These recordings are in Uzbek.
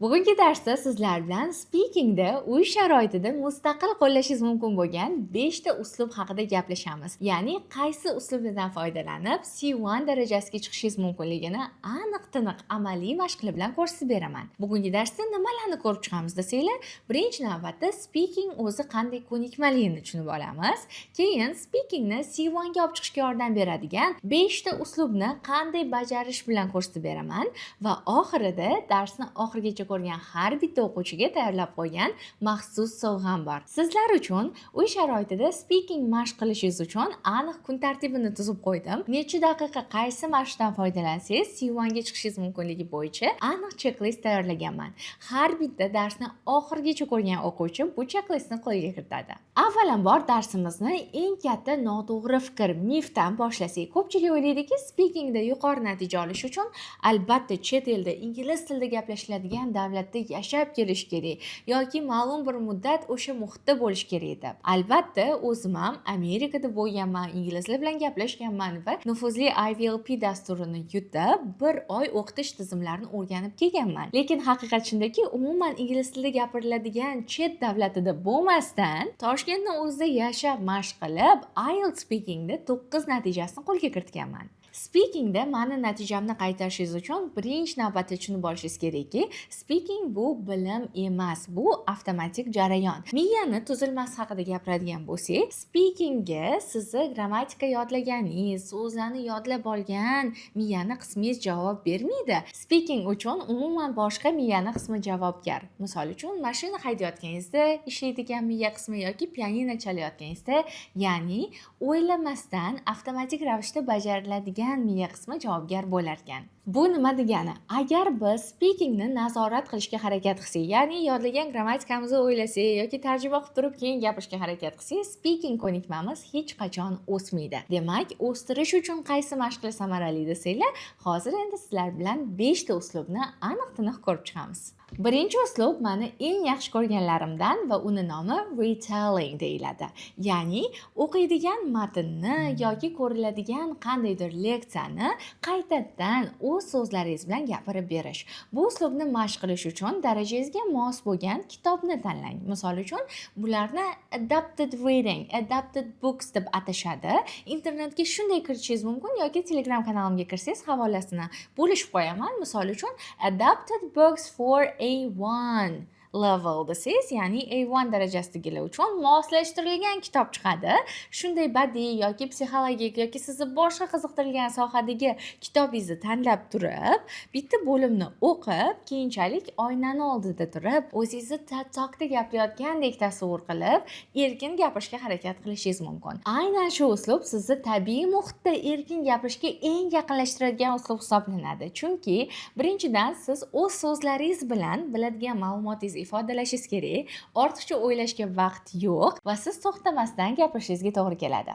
Bugungi darsda sizlar bilan speakingda uy sharoitida mustaqil qo'llashingiz mumkin bo'lgan 5 ta uslub haqida gaplashamiz. Ya'ni qaysi uslublardan foydalanib C1 darajasiga chiqishingiz mumkinligini aniq-tiniq amaliy mashqlar bilan ko'rsatib beraman. Bugungi darsda nimalarni ko'rib chiqamiz desanglar, birinchi navbatda speaking o'zi qanday ko'nikmaligini tushunib olamiz. Keyin speakingni C1 ga olib chiqishga yordam beradigan 5 ta uslubni qanday bajarish bilan ko'rsatib beraman va oxirida darsni oxirigacha ko'rgan har bitta o'quvchiga tayyorlab qo'ygan maxsus sovg'am bor. Sizlar uchun uy sharoitida speaking mashq qilishingiz uchun aniq kun tartibini tuzib qo'ydim. Necha daqiqa qaysi mashqdan foydalansangiz C1 ga chiqishingiz mumkinligi bo'yicha aniq checklist tayyorlaganman. Har bitta darsni oxirigacha ko'rgan o'quvchi bu checklistni qo'lga kiritadi. Avvalambor, darsimizni eng katta noto'g'ri fikr, mifdan boshlasak. Ko'pchilik o'ylaydiki, speakingda yuqori natija olish uchun albatta chet elda ingliz tilida gaplashiladigan davlatda yashab kelish kerak yoki ma'lum bir muddat o'sha muhitda bo'lish kerak deb. Albatta, o'zim ham Amerikada bo'lganman, inglizlar bilan gaplashganman va nufuzli IVLP dasturini yutib, bir oy o'qitish tizimlarini o'rganib kelganman. Lekin haqiqat shundaki, umuman ingliz tilida gapiriladigan chet davlatida bo'lmasdan, Toshkentni o'zida yashab mashq qilib, IELTS speakingda 9 natijasini qo'lga kiritganman. Speakingda mani natijamni qaytarishingiz uchun birinchi navbatda tushunib olishingiz kerakki, speaking bu bilim emas, bu avtomatik jarayon. Miyani tuzilmasi haqida gapiradigan bo'lsak, speakingga sizni grammatika yodlaganingiz, so'zlarni yodlab olgan miyani qismingiz javob bermaydi. Speaking uchun umuman boshqa miyani qismi javobgar. Misol uchun, mashina haydayotganingizda ishlaydigan miya qismi yoki pianino chalayotganingizda, ya'ni o'ylamasdan avtomatik ravishda bajariladigan miya qismi javobgar bo'larkan. Bu nima degani? Agar biz speakingni nazorat qilishga harakat qilsak, ya'ni yodlagan grammatikamizni o'ylasak yoki tarjima qilib turib keyin gapirishga harakat qilsak, speaking ko'nikmamiz hech qachon o'smaydi. Demak, o'stirish uchun qaysi mashqlar samarali desanglar, hozir endi sizlar bilan 5 ta uslubni aniq tiniq ko'rib chiqamiz. Birinchi uslub mani eng yaxshi ko'rganlarimdan va uni nomi retelling deyiladi. Ya'ni o'qiydigan matnni yoki ko'riladigan qandaydir leksiyani qaytadan o'z so'zlaringiz bilan gapirib berish. Bu uslubni mashq qilish uchun darajangizga mos bo'lgan kitobni tanlang. Misol uchun, bularni adapted reading, adapted books deb atashadi. Internetga shunday kirishingiz mumkin yoki Telegram kanalimga kirsangiz, havolasini bo'lishib qo'yaman. Misol uchun, "Adapted books for A1 level" desangiz, ya'ni A1 darajasidagilar uchun moslashtirilgan kitob chiqadi. Shunday badiiy yoki psixologik yoki sizni boshqa qiziqtirgan sohadagi kitobingizni tanlab turib, bitta bo'limni o'qib, keyinchalik oynani oldida turib, o'zingizni TED Talkda gapirayotgandek tasavvur qilib, erkin gapirishga harakat qilishingiz mumkin. Aynan shu uslub sizni tabiiy muhitda erkin gapirishga eng yaqinlashtiradigan uslub hisoblanadi. Chunki birinchidan, siz o'z so'zlaringiz bilan biladigan ma'lumotingizni ifodalashingiz kerak, ortiqcha o'ylashga vaqt yo'q va siz to'xtamasdan gapirishingizga to'g'ri keladi.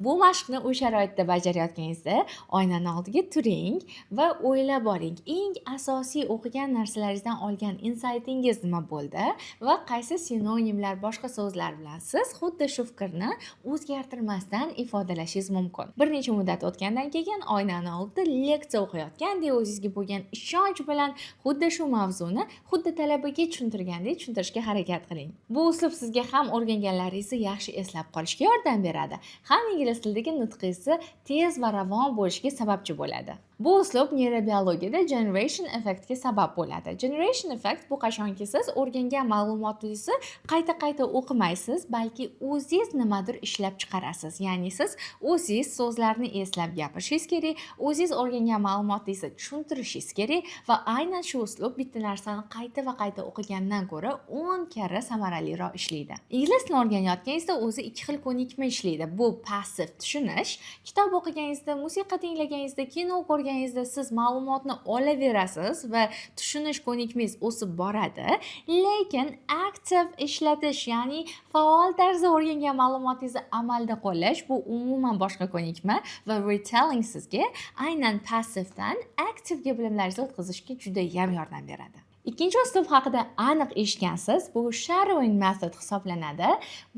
Bu mashqni uy sharoitida bajarayotganingizda oynani oldiga turing va o'ylab oling. Eng asosiy o'qigan narsalaringizdan olgan insaytingiz nima bo'ldi va qaysi sinonimlar, boshqa so'zlar bilan siz xuddi shu fikrni o'zgartirmasdan ifodalashingiz mumkin. Bir necha muddat o'tgandan keyin oynani oldida leksiya o'qiyotgandek o'zingizga bo'lgan ishonch bilan xuddi shu mavzuni xuddi talabaga tushuntirgandek tushuntirishga harakat qiling. Bu uslub sizga ham o'rganganlaringizni yaxshi eslab qolishga yordam beradi, ham ingliz tilidagi nutqingizni tez va ravon bo'lishiga sababchi bo'ladi. Bu uslub neyrobiologiyada generation effectga sabab bo'ladi. Generation effect bu qachonki siz o'rgangan ma'lumotingizni qayta-qayta o'qimaysiz, balki o'zingiz nimadir ishlab chiqarasiz. Ya'ni siz o'zingiz so'zlarni eslab gapirishingiz kerak, o'zingiz o'rgangan ma'lumotingizni tushuntirishingiz kerak va aynan shu uslub bitta narsani qayta va qayta o'qigandan ko'ra 10 karra samaraliroq ishlaydi. Ingliz tilini o'rganayotganingizda o'zi ikki xil ko'nikma ishlaydi. Bu passiv tushunish, kitob o'qiganingizda, musiqa tinglaganingizda, kino ko'rganingizda siz ma'lumotni olaverasiz va tushunish ko'nikmangiz o'sib boradi. Lekin active ishlatish, ya'ni faol tarzda o'rgangan ma'lumotingizni amalda qo'llash, bu umuman boshqa ko'nikma va retelling sizga aynan passivdan activega bilimlaringizni o'tkazishga judayam yordam beradi. Ikkinchi uslub haqida aniq eshitgansiz, bu shadowing method hisoblanadi.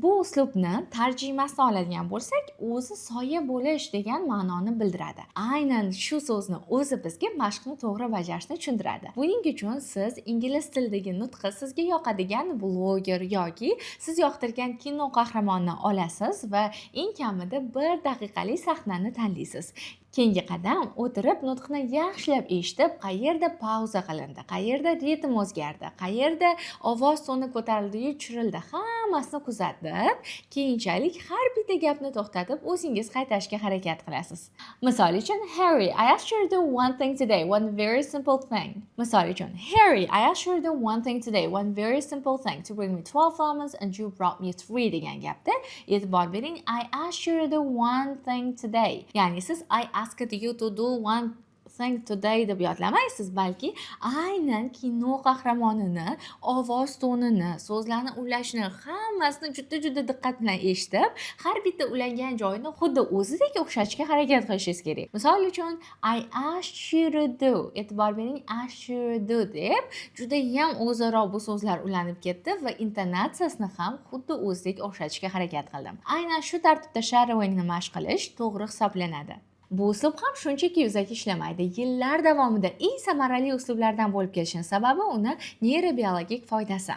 Bu uslubni tarjimasini oladigan bo'lsak, o'zi soya bo'lish degan ma'noni bildiradi. Aynan shu so'zni o'zi bizga mashqni to'g'ri bajarishni tushuntiradi. Buning uchun siz ingliz tilidagi nutqi sizga yoqadigan bloger yoki siz yoqtirgan kino qahramonini olasiz va eng kamida 1 daqiqalik sahnani tanlaysiz. Keyingi qadam: o'tirib nutqni yaxshilab eshitib, qayerda pauza qilindi, qayerda ritm o'zgardi, qayerda ovoz toni ko'tarildiyu tushirildi, hammasini kuzatib, keyinchalik har bitta gapni to'xtatib, o'zingiz qaytarishga harakat qilasiz. Misol uchun, "Harry, I asked you to do one thing today, one very simple thing." Misol uchun, "Harry, I asked you to do one thing today, one very simple thing, to bring me 12 almonds and you brought me 3" degan gapda e'tibor bering: "I asked you to do one thing today". Ya'ni siz "I asked you to do one thing today" deb yodlamaysiz, balki aynan kino qahramonini ovoz tonini, so'zlarni ulashini, hammasini juda juda diqqat bilan eshitib, har bitta ulangan joyini xuddi o'zidek o'xshatishga harakat qilishingiz kerak. Misol uchun, "I asked you to do", e'tibor bering, "asked you to do" deb judayam o'zaro bu so'zlar ulanib ketdi va intonatsiyasini ham xuddi o'zidek o'xshatishga harakat qildim. Aynan shu tartibda shadowingni mashq qilish to'g'ri hisoblanadi. Bu uslub ham shunchaki yuzaki ishlamaydi. Yillar davomida eng samarali uslublardan bo'lib kelishini sababi uni neyrobiologik foydasi.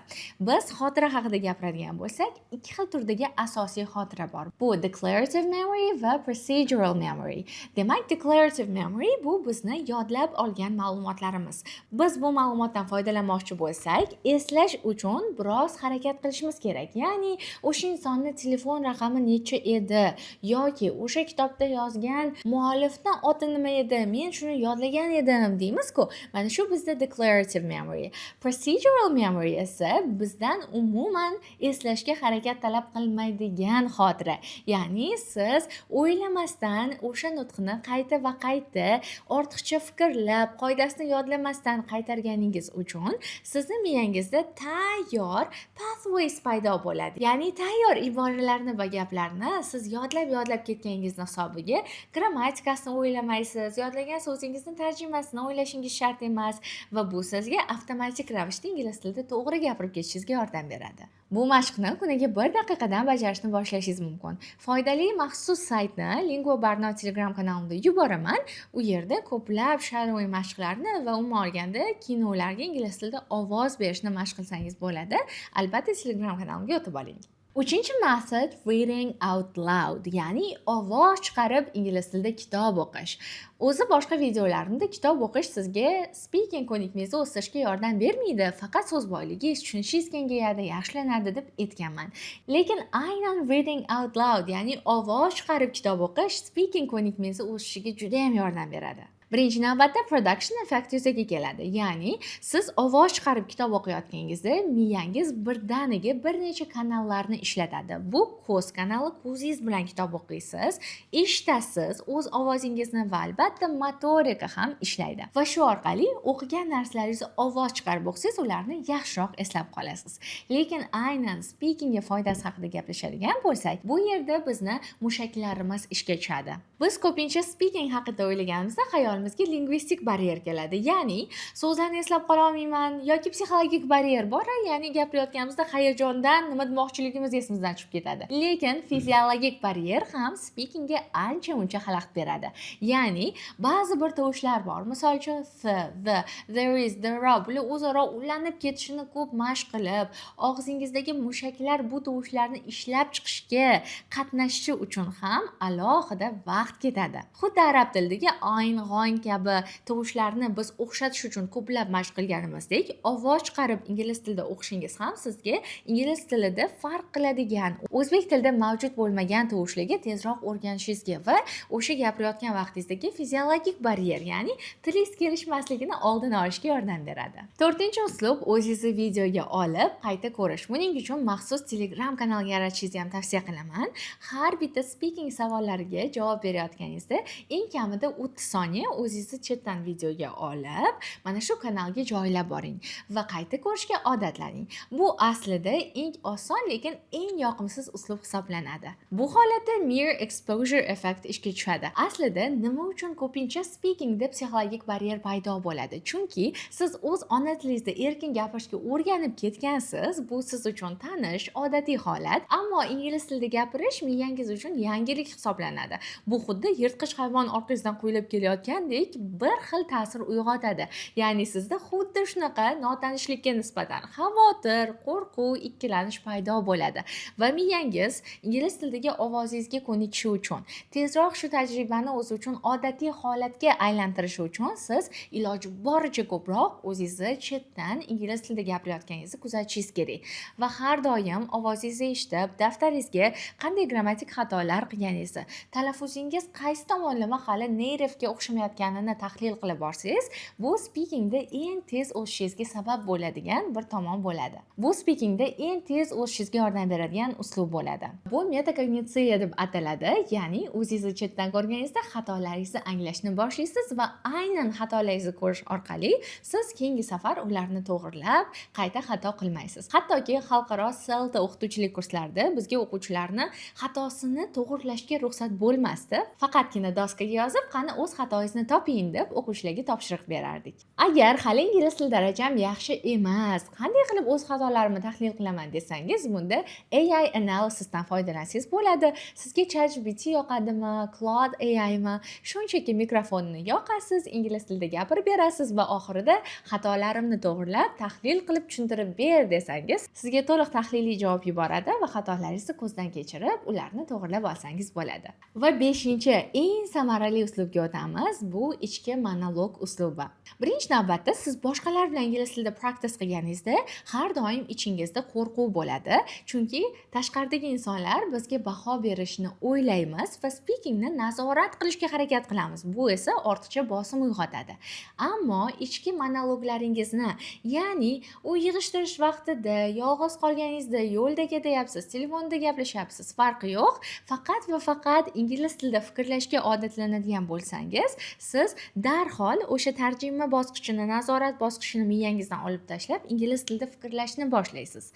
Biz xotira haqida gapiradigan bo'lsak, ikki xil turdagi asosiy xotira bor. Bu declarative memory va procedural memory. Demak, declarative memory bu bizni yodlab olgan ma'lumotlarimiz. Biz bu ma'lumotdan foydalanmoqchi bo'lsak, eslash uchun biroz harakat qilishimiz kerak. Ya'ni o'sha insonni telefon raqami necha edi yoki o'sha kitobda yozgan muallifni oti nima edi, men shuni yodlagan edim deymiz-ku. Mana shu bizda declarative memory. Procedural memory esa bizdan umuman eslashga harakat talab qilmaydigan xotira. Ya'ni siz o'ylamasdan o'sha nutqni qayta va qayta, ortiqcha fikrlab, qoidasini yodlamasdan qaytarganingiz uchun sizni miyangizda tayyor pathways paydo bo'ladi. Ya'ni tayyor iboralarni va gaplarni siz yodlab yodlab ketganingizni hisobiga grammatikasini o'ylamaysiz, yodlagan so'zingizni tarjimasini o'ylashingiz shart emas va bu sizga avtomatik ravishda ingliz tilida to'g'ri gapirib ketishingizga yordam beradi. Bu mashqni kuniga 1 daqiqadan bajarishni boshlashingiz mumkin. Foydali maxsus saytni Lingua Barno Telegram kanalimda yuboraman. U yerda ko'plab shadowing mashqlarni va umuman olganda kinolarga ingliz tilida ovoz berishni mashq qilsangiz bo'ladi. Albatta, Telegram kanalimga o'tib oling. Uchinchi method reading out loud, ya'ni ovoz chiqarib ingliz tilida kitob o'qish. O'zi boshqa videolarimda kitob o'qish sizga speaking ko'nikmangizni o'stirishga yordam bermaydi, faqat so'z boyligi, tushunishingiz kengayadi, yaxshilanadi deb aytganman. Lekin aynan reading out loud, ya'ni ovoz chiqarib kitob o'qish speaking ko'nikmangizni o'sishiga judayam yordam beradi. Birinchi navbatda production effect yuzaga keladi. Ya'ni siz ovoz chiqarib kitob o'qiyotganingizda miyangiz birdaniga bir necha kanallarni ishlatadi. Bu ko'z kanali, ko'zingiz bilan kitob o'qiysiz, eshitasiz o'z ovozingizni va albatta motorika ham ishlaydi. Va shu orqali o'qigan narsalaringizni ovoz chiqarib o'qisangiz, ularni yaxshiroq eslab qolasiz. Lekin aynan speakingga foydasi haqida gaplashadigan bo'lsak, bu yerda bizni mushaklarimiz ishga tushadi. Biz ko'pincha speaking haqida o'ylaganimizda xayolimizga lingvistik baryer keladi. Ya'ni so'zlarni eslab qola olmayman yoki psixologik baryer bor, ya'ni gapirayotganimizda hayajondan nima demoqchiligimiz esimizdan chiqib ketadi. Lekin fiziologik baryer ham speakingga ancha muncha xalaqit beradi. Ya'ni ba'zi bir tovushlar bor. Misol uchun th, the, there is, there are, bular o'zaro ulanib ketishini ko'p mashq qilib, og'zingizdagi mushaklar bu tovushlarni ishlab chiqishga qatnashishi uchun ham alohida vaqt ketadi. Xuddi arab tilidagi ayn, g'oyn kabi tovushlarni biz o'xshatish uchun ko'plab mashq qilganimizdek, ovoz chiqarib ingliz tilida o'qishingiz ham sizga ingliz tilida farq qiladigan, o'zbek tilida mavjud bo'lmagan tovushlarga tezroq o'rganishingizga va o'sha gapirayotgan vaqtingizdagi fiziologik baryer, ya'ni tilingiz kelishmasligini oldini olishga yordam beradi. To'rtinchi uslub: o'zingizni videoga olib qayta ko'rish. Buning uchun maxsus Telegram kanal yaratishingizni ham tavsiya qilaman. Har bitta speaking savollariga javob berayotganingizda eng kamida 30 soniya o'zingizni chetdan videoga olib, mana shu kanalga joylab boring va qayta ko'rishga odatlaning. Bu aslida eng oson, lekin eng yoqimsiz uslub hisoblanadi. Bu holatda mere exposure effect ishga tushadi. Aslida nima uchun ko'pincha speakingda psixologik baryer paydo bo'ladi? Chunki siz o'z ona tilingizda erkin gapirishga o'rganib ketgansiz, bu siz uchun tanish, odatiy holat, ammo ingliz tilida gapirish miyangiz uchun yangilik hisoblanadi. Bu xuddi yirtqich hayvon orqangizdan quvlab kelayotgandek bir xil ta'sir uyg'otadi. Ya'ni sizda xuddi shunaqa notanishlikka nisbatan xavotir, qo'rquv, ikkilanish paydo bo'ladi va miyangiz ingliz tilidagi ovozingizga ko'nikishi uchun, tezroq shu tajribani o'zi uchun odatiy holatga aylantirishi uchun siz iloji boricha ko'proq o'zingizni chetdan ingliz tilida gapirayotganingizni kuzatishingiz kerak va har doim ovozingizni eshitib, daftaringizga qanday grammatik xatolar qilganingizni, talaffuzingiz qaysi tomonlama hali nativega o'xshamayotganini tahlil qilib borsangiz, bu speakingda eng tez o'sishingizga sabab bo'ladigan bir tomon bo'ladi. Bu speakingda eng tez o'sishingizga yordam beradigan uslub bo'ladi. Bu metakognitsiya deb ataladi, ya'ni o'zingizni chetdan ko'rganingizda xatolaringizni anglashni boshlaysiz va aynan xatolaringizni ko'rish orqali siz keyingi safar ularni to'g'irlab, qayta xato qilmaysiz. Hattoki xalqaro CELTA o'qituvchilik kurslarida bizga o'quvchilarni xatosini to'g'irlashga ruxsat bo'lmasdi. Faqatgina doskaga yozib, qani, o'z xatoyingizni toping deb o'quvchilarga topshiriq berardik. Agar hali ingliz tili darajam yaxshi emas, qanday qilib o'z xatolarimni tahlil qilaman desangiz, bunda AI analysisdan foydalansangiz bo'ladi. Sizga ChatGPT yoqadimi, Claude AImi? Shunchaki mikrofonni yoqasiz, ingliz tilida gapirib berasiz va oxirida xatolarimni to'g'irlab, tahlil qilib tushuntirib ber desangiz, sizga to'liq tahliliy javob yuboradi va xatolaringizni ko'zdan kechirib, ularni to'g'irlab olsangiz bo'ladi. Va beshinchi, eng samarali uslubga o'tamiz. Bu ichki monolog uslubi. Birinchi navbatda siz boshqalar bilan ingliz tilida practice qilganingizda har doim ichingizda qo'rquv bo'ladi. Chunki tashqaridagi insonlar bizga baho berishini o'ylaymiz va speakingni nazorat qilishga harakat qilamiz. Bu esa ortiqcha bosim uyg'otadi. Ammo ichki monologlaringizni, ya'ni uy yig'ishtirish vaqtida, yolg'iz qolganingizda, yo'lda ketyapsiz, telefonda gaplashyapsiz, farqi yo'q, faqat va faqat ingliz tilida fikrlashga odatlanadigan bo'lsangiz, siz darhol o'sha tarjima bosqichini, nazorat bosqichini miyangizdan olib tashlab, ingliz tilida fikrlashni boshlaysiz.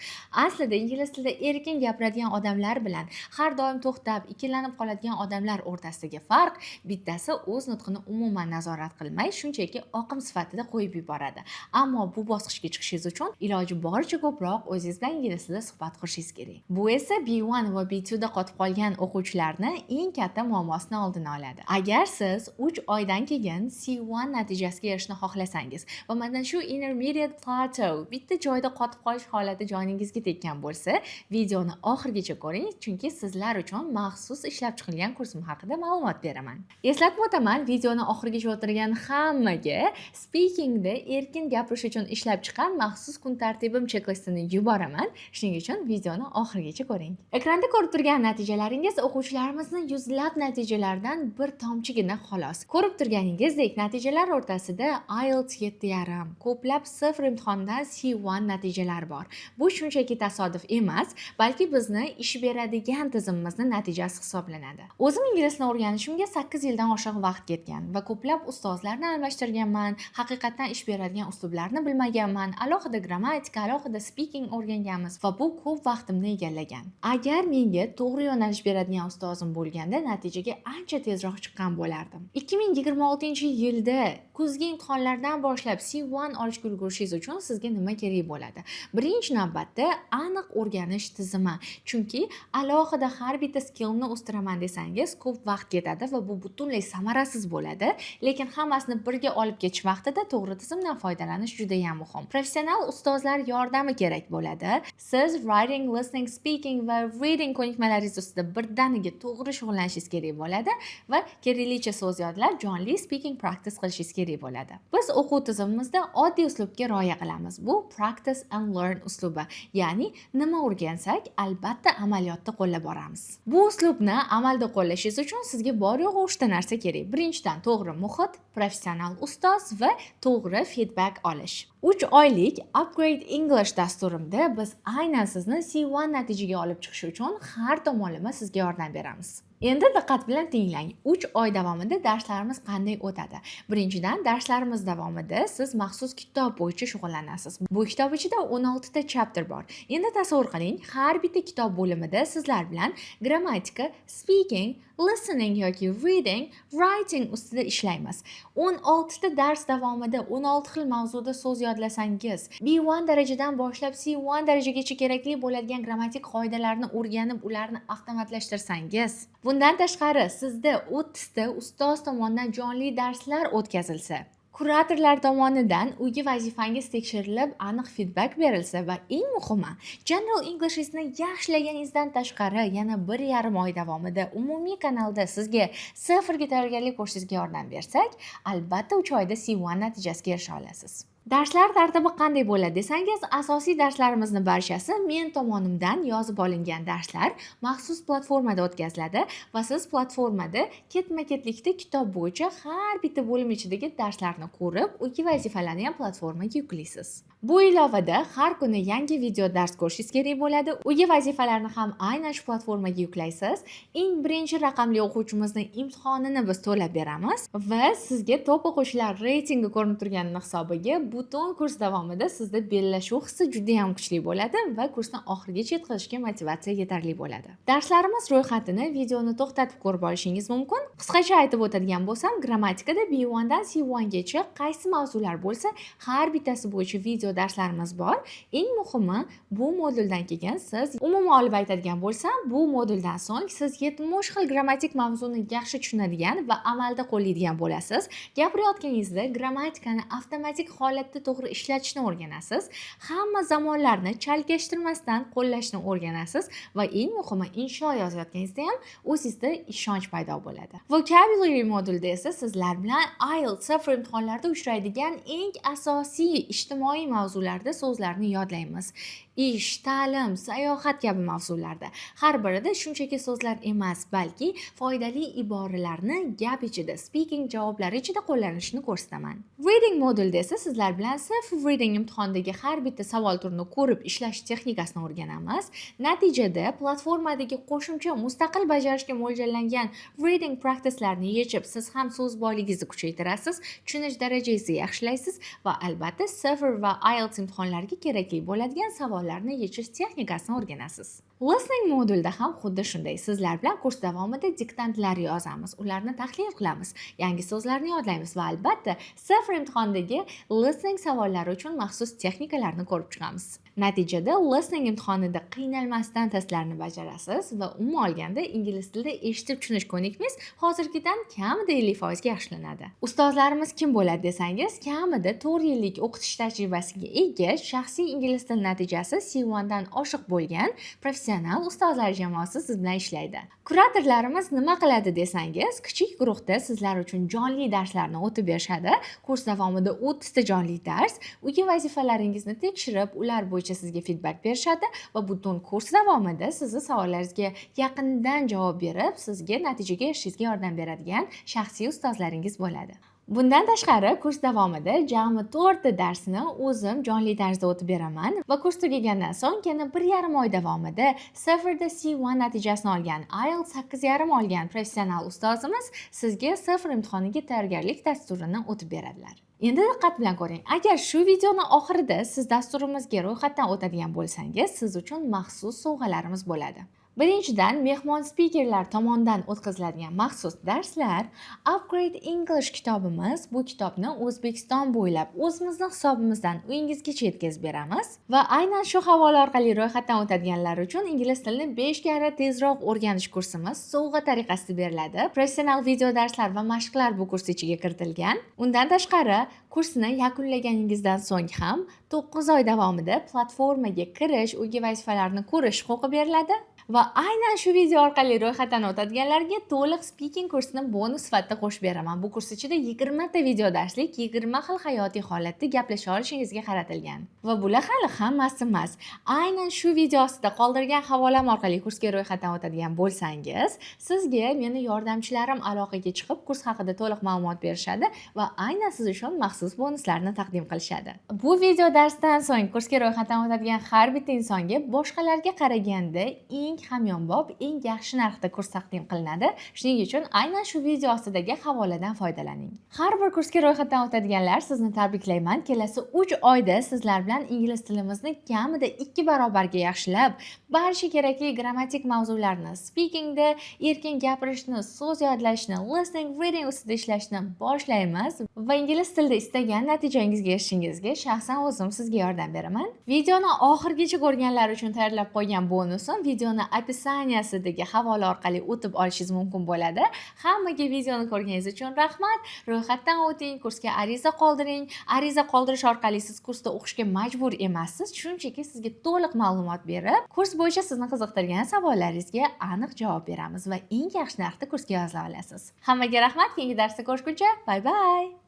Aslida ingliz tilida erkin gapiradigan odamlar bilan har doim to'xtab, ikkilanib qoladigan odamlar o'rtasidagi farq: bittasi o'z nutqini umuman nazorat qilmay, shunchaki oqim sifatida qo'yib yuboradi. Ammo bu bosqichga chiqishingiz uchun iloji boricha ko'proq o'zingiz bilan ingliz tilida suhbat qurishingiz kerak. Bu esa B1 va B2 da qotib qolgan o'quvchilarni eng katta muammosini oldini oladi. Agar siz 3 oydan keyin C1 natijasiga erishishni xohlasangiz va mana shu intermediate plateau, bitta joyda qotib qolish holati joningizga tekkan bo'lsa, videoni oxirigacha ko'ring, chunki sizlar uchun maxsus ishlab chiqilgan kursim haqida ma'lumot beraman. Eslatib o'taman, videoni oxirigacha o'tirgan hammaga speakingda erkin gapirish uchun ishlab chiqqan maxsus kun tartibim checklistini yuboraman. Shuning uchun videoni oxirigacha ko'ring. Ekranda ko'rib turgan natijalaringiz o'quvchilarimizni yuzlab natijalaridan bir tomchigina xolos. Ko'rib turganingizdek, natijalar o'rtasida IELTS 7,5, ko'plab CEFR imtihonidan C1 natijalar bor. Bu shunchaki tasodif emas, balki bizni ish beradigan tizimimizni natijasi hisoblanadi. O'zim ingliz tilini o'rganishimga 8 yildan oshiq vaqt ketgan va ko'plab ustozlarni almashtirganman, haqiqatdan ish beradigan uslublarni bilmaganman, alohida grammatika, alohida speaking o'rganganmiz va bu ko'p vaqtimni egallagan. Agar menga to'g'ri yo'nalish beradigan ustozim bo'lganda, natijaga ancha tezroq chiqqan bo'lardim. 2026 yilda kuzgi imtihonlardan boshlab C1 olishga ulgurishingiz uchun sizga nima kerak bo'ladi? Birinchi navbatda aniq o'rganish tizimi. Chunki alohida har bitta skillni o'stiraman desangiz, ko'p vaqt ketadi va bu butunlay samarasiz bo'ladi. Lekin hammasini birga olib ketish vaqtida to'g'ri tizimdan foydalanish juda ham muhim. Professional ustozlar yordami kerak bo'ladi. Siz writing, listening, speaking va reading ko'nikmalaringiz ustida birdaniga to'g'ri shug'ullanishingiz kerak bo'ladi va keraklicha so'z yodlab, jonli speaking practice qilishingiz kerak bo'ladi. Biz o'quv tizimimizda oddiy uslubga rioya qilamiz. Bu practice and learn uslubi. Ya'ni nima o'rgansak, albatta amaliyotda qo'llab boramiz. Bu uslubni amalda qo'llashingiz uchun sizga bor yo'g'i uchta narsa kerak. Birinchidan, to'g'ri muhit, professional ustoz va to'g'ri feedback olish. 3 oylik Upgrade English dasturimda biz aynan sizni C1 natijaga olib chiqish uchun har tomonlama sizga yordam beramiz. Endi diqqat bilan tinglang. 3 oy davomida darslarimiz qanday o'tadi? Birinchidan, darslarimiz davomida siz maxsus kitob bo'yicha shug'ullanasiz. Bu kitob ichida 16 ta chapter bor. Endi tasavvur qiling, har bitta kitob bo'limida sizlar bilan grammatika, speaking, listening yoki reading, writing ustida ishlaymiz. 16 ta dars davomida 16 xil mavzuda so'z yodlasangiz, B1 darajadan boshlab C1 darajagacha kerakli bo'ladigan grammatik qoidalarni o'rganib, ularni avtomatlashtirsangiz, bundan tashqari sizda 30 ta ustoz tomonidan jonli darslar o'tkazilsa, kuratorlar tomonidan uygi vazifangiz tekshirilib, aniq feedback berilsa va eng muhimi, General Englishingizni yaxshilaganingizdan tashqari yana 1,5 oy davomida umumiy kanalda sizga CEFRga tayyorgarlik ko'rishingizga yordam bersak, albatta 3 oyda C1 natijasiga erisha olasiz. Darslar tartibi qanday bo'ladi desangiz, asosiy darslarimizni barchasi men tomonimdan yozib olingan darslar maxsus platformada o'tkaziladi va siz platformada ketma-ketlikda kitob bo'yicha har bitta bo'lim ichidagi darslarni ko'rib, uygi vazifalarni ham platformaga yuklaysiz. Bu ilovada har kuni yangi video dars ko'rishingiz kerak bo'ladi. Uygi vazifalarni ham aynan shu platformaga yuklaysiz. Eng birinchi raqamli o'quvchimizni imtihonini biz to'lab beramiz va sizga top o'quvchilar reytingi ko'rinib turganini hisobiga butun kurs davomida sizda bellashuv hissi juda ham kuchli bo'ladi va kursni oxirigacha yetkazishga motivatsiya yetarli bo'ladi. Darslarimiz ro'yxatini videoni to'xtatib ko'rib olishingiz mumkin. Qisqacha aytib o'tadigan bo'lsam, grammatikada B1 dan C1 gacha qaysi mavzular bo'lsa, har bittasi bo'yicha video darslarimiz bor. Eng muhimi, bu moduldan keyin siz, umuman olib aytadigan bo'lsam, bu moduldan so'ng siz 70 xil grammatik mavzuni yaxshi tushunadigan va amalda qo'llaydigan bo'lasiz. Gapirayotganingizda grammatikani avtomatik holatda to'g'ri ishlatishni o'rganasiz. Hamma zamonlarni chalkashtirmasdan qo'llashni o'rganasiz va eng muhimi, insho yozayotganingizda ham o'zingizda ishonch paydo bo'ladi. Vocabulary modulida esa sizlar bilan IELTS, CEFR imtihonlarida uchraydigan eng asosiy ijtimoiy mavzularda so'zlarni yodlaymiz. Ish, ta'lim, sayohat kabi mavzularda. Har birida shunchaki so'zlar emas, balki foydali iboralarni gap ichida, speaking javoblari ichida qo'llanishni ko'rsataman. Reading modulida esa sizlar bilan CEFR Reading imtihonidagi har bitta savol turini ko'rib ishlash texnikasini o'rganamiz. Natijada platformadagi qo'shimcha mustaqil bajarishga mo'ljallangan reading practicelarni yechib, siz ham so'z boyligingizni kuchaytirasiz, tushunish darajangizni yaxshilaysiz va albatta CEFR va IELTS imtihonlariga kerakli bo'ladigan savollarni yechish texnikasini o'rganasiz. Listening modulida ham xuddi shunday. Sizlar bilan kurs davomida diktantlar yozamiz, ularni tahlil qilamiz, yangi so'zlarni yodlaymiz va albatta CEFR imtihonidagi listening savollari uchun maxsus texnikalarni ko'rib chiqamiz. Natijada listening imtihonida qiynalmasdan testlarni bajarasiz va umuman olganda ingliz tilida eshitib tushunish ko'nikmangiz hozirgidan kamida 50% ga yaxshilanadi. Ustozlarimiz kim bo'ladi desangiz, kamida 4 yillik o'qitish tajribasiga ega, shaxsiy ingliz tili natijasi C1 dan oshiq bo'lgan professional ustozlar jamoasi siz bilan ishlaydi. Kuratorlarimiz nima qiladi desangiz, kichik guruhda sizlar uchun jonli darslarni o'tib berishadi. Kurs davomida 30 ta jonli dars, uyga vazifalaringizni tekshirib, ular bo'yicha sizga feedback berishadi va butun kurs davomida sizni savollaringizga yaqindan javob berib, sizga natijaga erishishingizga yordam beradigan shaxsiy ustozlaringiz bo'ladi. Bundan tashqari, kurs davomida jami to'rtta darsni o'zim jonli tarzda o'tib beraman va kurs tugagandan so'ng yana 1,5 oy davomida CEFRda C1 natijasini olgan, IELTS 8,5 olgan professional ustozimiz sizga CEFR imtihoniga tayyorgarlik dasturini o'tib beradilar. Endi diqqat bilan ko'ring. Agar shu videoni oxirida siz dasturimizga ro'yxatdan o'tadigan bo'lsangiz, siz uchun maxsus sovg'alarimiz bo'ladi. Birinchidan, mehmon spikerlar tomonidan o'tkaziladigan maxsus darslar, Upgrade English kitobimiz. Bu kitobni O'zbekiston bo'ylab o'zimizni hisobimizdan uyingizgacha yetkazib beramiz va aynan shu havola orqali ro'yxatdan o'tadiganlar uchun ingliz tilini 5 karra tezroq o'rganish kursimiz sovg'a tariqasida beriladi. Professional video darslar va mashqlar bu kurs ichiga kiritilgan. Undan tashqari, kursni yakunlaganingizdan so'ng ham 9 oy davomida platformaga kirish, uyga vazifalarni ko'rish huquqi beriladi va aynan shu video orqali ro'yxatdan o'tadiganlarga to'liq speaking kursini bonus sifatida qo'shib beraman. Bu kurs ichida 20 ta video darslik 20 xil hayotiy holatda gaplasha olishingizga qaratilgan. Va bular hali hammasi emas. Aynan shu video ostida qoldirgan havolam orqali kursga ro'yxatdan o'tadigan bo'lsangiz, sizga meni yordamchilarim aloqaga chiqib, kurs haqida to'liq ma'lumot berishadi va aynan siz uchun maxsus bonuslarni taqdim qilishadi. Bu video darsdan so'ng kursga ro'yxatdan o'tadigan har bitta insonga boshqalarga qaraganda eng hamyonbop, eng yaxshi narxda kurs taqdim qilinadi. Shuning uchun aynan shu video ostidagi havoladan foydalaning. Har bir kursga ro'yxatdan o'tadiganlar, sizni tabriklayman. Kelasi 3 oyda sizlar bilan ingliz tilimizni kamida 2 barobarga yaxshilab, barcha kerakli grammatik mavzularni, speakingda erkin gapirishni, so'z yodlashni, listening, reading ustida ishlashni boshlaymiz va ingliz tilida istagan natijangizga erishishingizga shaxsan o'zim sizga yordam beraman. Videoni oxirigacha ko'rganlar uchun tayyorlab qo'ygan bonusim videoni описания sidagi havola orqali o'tib olishingiz mumkin bo'ladi. Hammaga videoni ko'rganingiz uchun rahmat. Ro'yxatdan o'ting, kursga ariza qoldiring. Ariza qoldirish orqali siz kursda o'qishga majbur emassiz, shunchaki sizga to'liq ma'lumot berib, kurs bo'yicha sizni qiziqtirgan savollaringizga aniq javob beramiz va eng yaxshi narxda kursga yozila olasiz. Hammaga rahmat. Keyingi darsda ko'rishguncha, bye bye.